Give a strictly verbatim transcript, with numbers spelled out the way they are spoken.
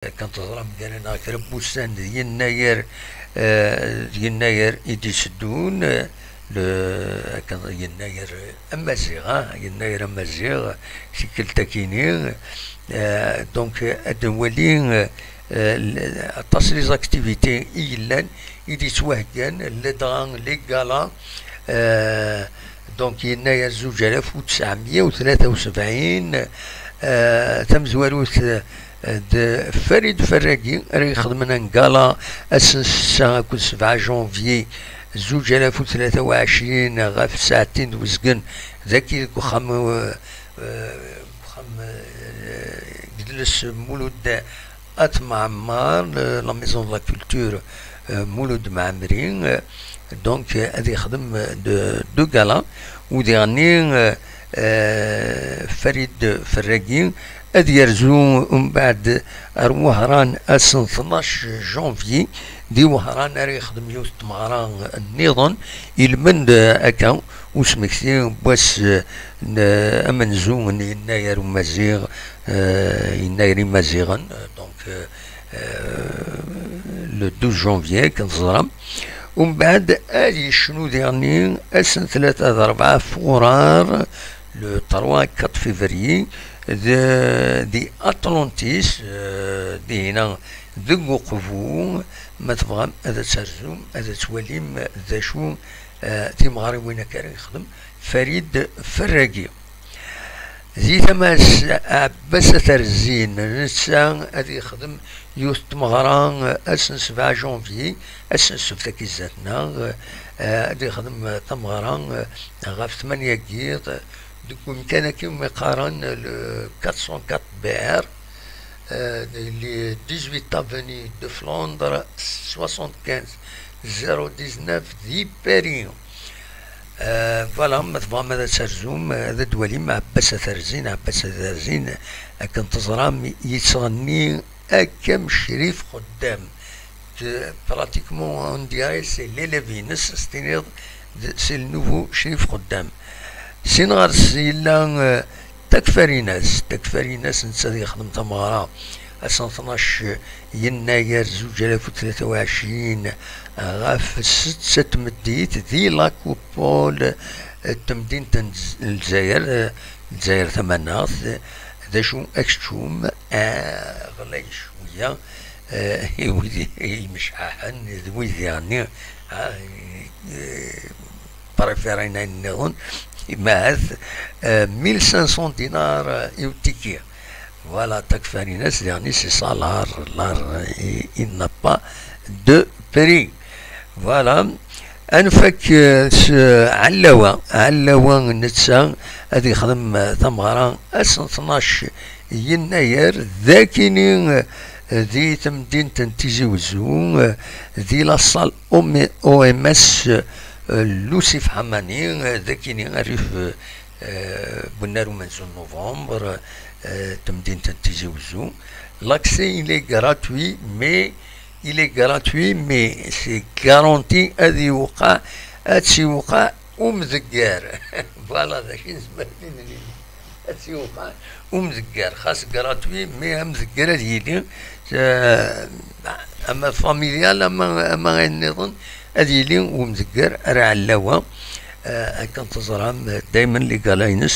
Kan teẓram gar-aneɣ kra n wussan d yennayer, eh, d yennayer i d-iteddun, eh, le, akken yennayer amaziɣ, ah, yennayer amaziɣ, tikkelt akini, eh, donc, ad nwali, eh, l-, aṭas les activités i yellan, i d-yettwaheggan, ladɣa les galas, eh, donc yennayer zuǧ alaf u tesɛemya u tlata u sebɛin, eh, tamezwarut, eh, d Farid Ferragi ara ixedmen un gala ass n ssetta akked sebɛa janvier zuǧ alaf u tlata u ɛecrin ɣef ssaɛtin d uzgen dagi deg uxxam, eh, eh, deg uxxam, eh, deg idles Mulud At Mɛemmer, eh, la Maison de la Culture, eh, Mulud Mɛemmri, eh, donc, eh, ad yexdem, eh, de, de gala, u diɣenni, eh, eh, Farid Ferragi ad yerzu umbeɛd ar Wehran ass n tnac janvier, di Wehran ara yexdem yiwet n tmeɣra nniḍen, ilmend, eh, akka usmekti n wass, eh, n, eh, amenzu n yennayer umaziɣ, eh, yennayer imaziɣen, eh, donc, eh, eh, le douze janvier, akken teẓram. Umbeɛd ad yecnu diɣenni ass n tlata d rebɛa furar, le trois quatre février, de, di Atlantis, eh, dihina deg Uqbu. Ma tebɣam ad terzum, ad twalim d acu, eh, timeɣriwin akka ara yexdem Farid Ferragi. Di tama-s, Ɛebbas At Rrezin, netta ad yexdem yiwet n tmeɣra ass n sebɛa janvier, ass n ssebt-agi zdat-neɣ, eh, ad yexdem tameɣra, eh, ɣef tmanya n yiḍ, deg umkan-agi umi qqaren le quatre cent quatre B R, eh, les dix-huit avenue de Flandre, soixante-quinze zéro dix-neuf di Paris. Eh, voilà, ma tebɣam ad terzum, eh, ad d-twalim Ɛebbas At Rrezin, Ɛebbas At Rrezin, akken teẓram, yettɣenni akka am Crif Xuddam. De, pratiquement, on dirait c'est l'élève-ines, s tiniḍ, d, c'est le nouveau Crif Xuddam. Sin ɣer-s yella, eh, Takfarinas, Takfarinas netta ad yexdem tameɣra ass n tnac yennayer zuǧ alaf u tlata u ɛecrin ɣef setta n tmeddit di la coupole n temdint n Lez-, Lezzayer, eh, Lezzayer tamaneɣt. D acu akeččum, eh, ɣlay cwiya, eh, i wid i imecḥaḥen, d wid diɣenni, ah, eh, préférin ayen nniḍen, imahat, eh, mille cinq cents dinars, eh, i utiki. Voilà, Takfarinas, diɣenni, c'est ça l'art, l'art, eh, il n'a pas de prix. Voilà. Ad nfak, eh, s Ɛellawa. Ɛellawa netta ad yexdem, eh, tameɣra ass n tnac yennayer, d akini, eh, di temdint n Tizi Wezzu, eh, di la salle O M-, O M S, eh, Lusif Ḥamani, eh, d akini rrif, eh, n unnar umenzu n novembre, eh, temdint n Tizi Wezzu. L'accès, il est gratuit, mais, il est gratuit, mais c'est garanti ad iwqeɛ, ad tt-iwqeɛ umdegger. Voilà, d acu i nezmer ad d-nini. Ad tt-iwqeɛ umdegger, xas gratuit, mais amdegger ad yili, eh, ama familial, ama, ama ayen nniḍen, ad yili umdegger ar Ɛellawa. Eh, akken teẓram, eh, daymen les galas-ines